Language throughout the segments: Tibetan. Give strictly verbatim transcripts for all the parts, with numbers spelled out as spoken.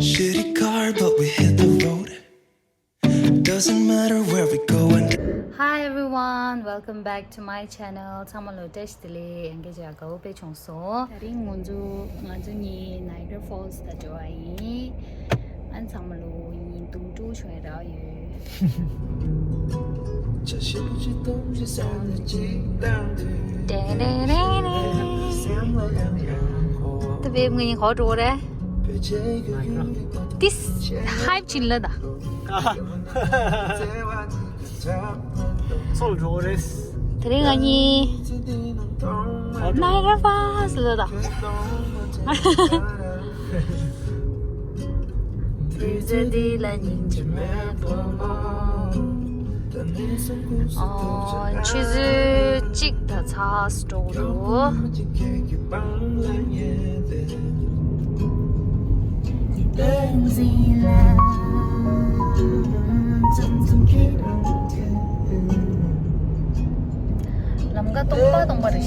Shitty car, but we hit the road. Doesn't matter where we going. Hi everyone, welcome back to my channel. ཚང་མ་ལ་བཀྲ་ཤིས་བདེ་ལེགས། ཡང་བསྐྱར་དགའ་བོ་དཔེ་བྱུང་སོང་། དེ་རིང་ང་ཚོ་ང་ཚོ་གཉིས་Niagara Falls ལ་འགྲོ་བ་ཡིན། ཨ་ཚང་མ་ལ་ཡིན་དུང་ཀྲུག་བྱུང་ཡ་རག་ཡོད། ད་བེབ་ངའི་ཁོ་འགྲོ་རེད། ཏིས་ཧའིབ་ཅིག་ལ་ད། ཚོལ་འགྲོ་རེད། དེ་རིང་ང་གཉིས་Niagara Falls ལ་ད། ཆུ་ཚོད་གཅིག་ད་ཚ་སྤྲོ་འདུག་ལམ་ཀ་སྟོང་པ་སྟོང་པ་རེད།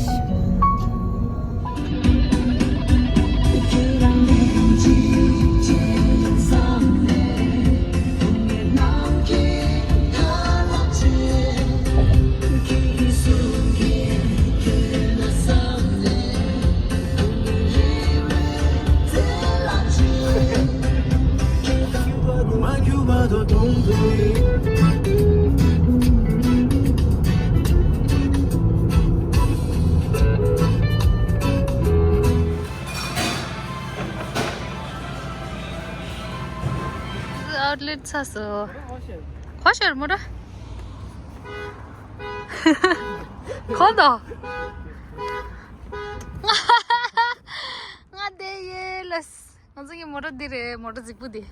Outlet ཚ་སོ། ཁོ་ཤར་མོ་ར། ཁོ་དོ། ང་དེ་ཡེ་ལས། ང་ཚོ་གི་མོ་ཊ་འདི་རེད། མོ་ཊ་རྫིག་པོ་འདི།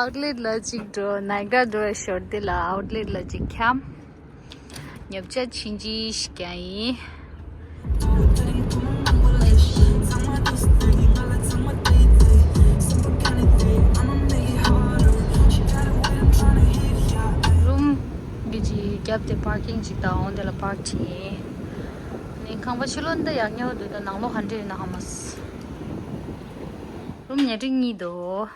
Outlet ལ་གཅིག་འགྲོ། Niagara འགྲོ་བའི་ཞོར་འདི་ལ་Outlet ལ་གཅིག་འཁྱམ། ཉོ་ཆ་ཕྱིན་ཅི་ཞིག་ཀྱང་ཡིན། རུམ་གི་ཅིག་རྒྱབ་དེ་པར་ཀིང་ཅིག་དང་འོང་དེ་ལ་པར་ཅིག་ཡིན། ནི་ཁང་པ་ཕྱི་ལོགས་འདི་ཡག་ཉོ་འདུག་ད་ནང་ལོགས་ག་འདྲ་ཡོད་ན་ཧ་མ་སི། རུམ་ཉལ་ཁྲི་གཉིས་འདུག་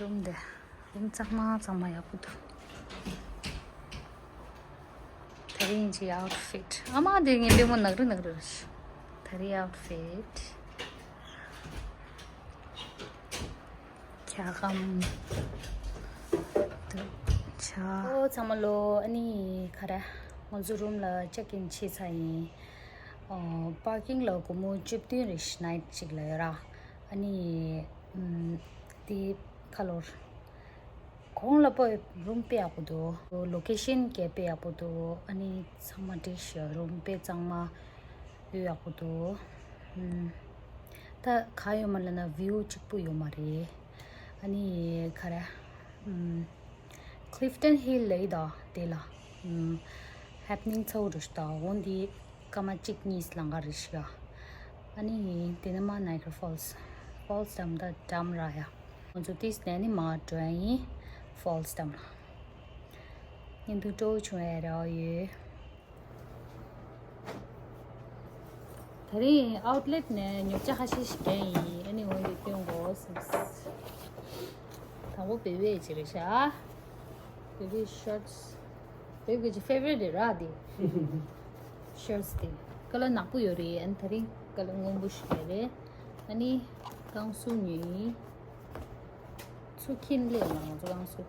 རུམ་འདི། རུམ་གཙང་མ་གཙང་མ་ཡག་པོ་འདུག་དེ་རིང་གི་ཨའུ་ཊི་ཕིཊ། ཨ་མ་དེ་ངའི་ལྟད་མོ་ནག་རི་ནག་རི་རེད། དེ་རིང་ཨའུ་ཊི་ཕིཊ། འཁྱག་སྒམ། འདུག་ཆ། ཨོ་ཚང་མ་ལོ། ཨ་ནི་ག་རེ། ང་ཚོ་རུམ་ལ་ཅེག་ཨིན་བྱས་ཚར་ཡིན། ཨོ་པར་ཀིང་ལ་སྒོར་མོ་བཅུ་བདུན་རེ་ཞིག་ནའིཊ་གཅིག་ལ་ཡོད་ར། ཨ་ནི་ཨམ། དེ་ཁ་ལོར། གོང་ལ་པོ་རུམ་དཔེ་ཡག་པོ་འདུག་ལོ་ཀེ་ཤན་གས་དཔེ་ཡག་པོ་འདུག་ཨ་ནི་ཚང་མ་འགྲིག་ཤག་རུམ་དཔེ་གཙང་མ་ཡོད། ཡག་པོ་འདུག་ཨམ། ད་ག་ཡོད་མ་ལབ་ན་བིའུ་གཅིག་པུ་ཡོད་མ་རེད། ཨ་ནི་ག་རེ། ཨམ། Clifton Hill ལ་ཡི་ད་དེ་ལ། ཨམ། ཧེ་པ་ནིང་ཚ་བོ་རུ་ཤི་ད་འོང་དེ། སྐར་མ་གཅིག་གཉིས་ལང་ག་རེ་ཞིག་ཨ། ཨ་ནི་དེ་ནས་མར་Niagara Falls། Falls འགྲམ་ད་འགྲམ་ར་ཡ། ང་ཚོ་ཏིས་ནས་ནི་མར་འགྲོ་ཡ་ཡིན། Falls འགྲམ་ལ། བརྙན་ཐུང་སྤྲོ་བོ་བྱུང་ཡ་རེ་བ་ཡོད། དེ་རིང་ཨའུ་ཊི་ལེཊ་ནས་ཉོ་ཆ་ཁ་ཤས་ཤིག་གྱོན་ཡིན། ཨ་ནི་འོན་ཏེ་སྟོན་དགོས་བསམས། དང་པོ་བེ་བེ་ཅི་རེད་ཤག་བེ་བེ་ཤོར་ཊི་སི། བེ་བེ་གི་ཕེ་ཝ་རེཊ་རེད་ར་དེ། ཤོར་ཊི་སི་དེ། ཀ་ལར་ནག་པོ་ཡོད་རེད། ཨ་ནི་དེ་རིང་ཀ་ལར་སྔོན་པོ་ཞིག་ཡོད་རེད། ཨ་ནི་རྐང་བཟོ་ཉོས་ཡིན། ཚུར་འཁྱེར་སླེབས་ལ་ང་ཚོ་རྐང་བཟོ།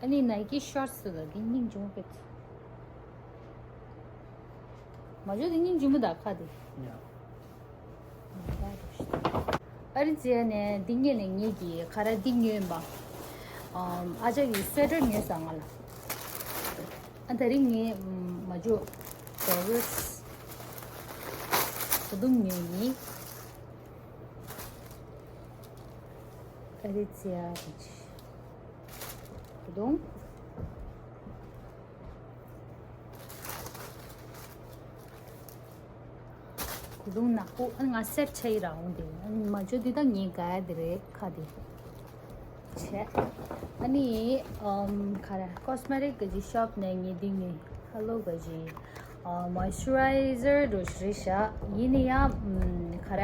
ཨ་ནི་ནའི་ཀི་ཤོར་ཊི་སི་ལ་དེ་སྙིང་རྗེ་མོ་དཔེ། མ་འཇོག་དེ་སྙིང་རྗེ་མོ་ད་ཁ་དེ། ཡ། ཨ་རི་ཙི་ཡ་ནས་འདི་ཉེ་ནས་ངེད་ཀྱིས་ཁ་ར་འདི་ཉོས་པ། ཨ་ཅག་གིས་སུ་ཝེ་ཊར་ཉོས་ས་ང་ལ། ཨ་དེ་རིང་ངས་མ་འཇོག་ཌོ་རི་སི་གོས་ཐུང་ཉོས་ཡིན། ཨ་རི་ཙི་ཡ་གོས་ཐུང་། གོས་ཐུང་ནག་པོ། ཨ་ང་སེཊ་ཆ་ཡི་ར་འོང་དེ། ཨ་མ་འཇོག་འདི་ད་ངའི་དགའ་ཡ་དེ་རེད་ཁ་དེ། བྱས། ཨ་ནི་ཨམ་ག་རེ་ཀོ་སི་མེ་ཊིག་གི་ཤོབ་ནས་ངས་འདི་ཉོས། ཧེ་ལོ་གི་ཨ་མོ་ཨིས་ཅུ་རའི་ཟར་འདྲ་ཞིག་རེད་ཤག་ཡིན་ནའི་ཡང་ཨམ་ག་རེ།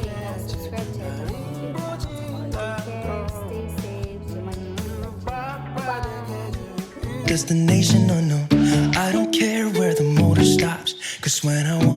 ཡིན་ན་subscribe་བྱས་དང་། Take care, stay safe. Bye. Destination unknown. I don't care where Cause when I want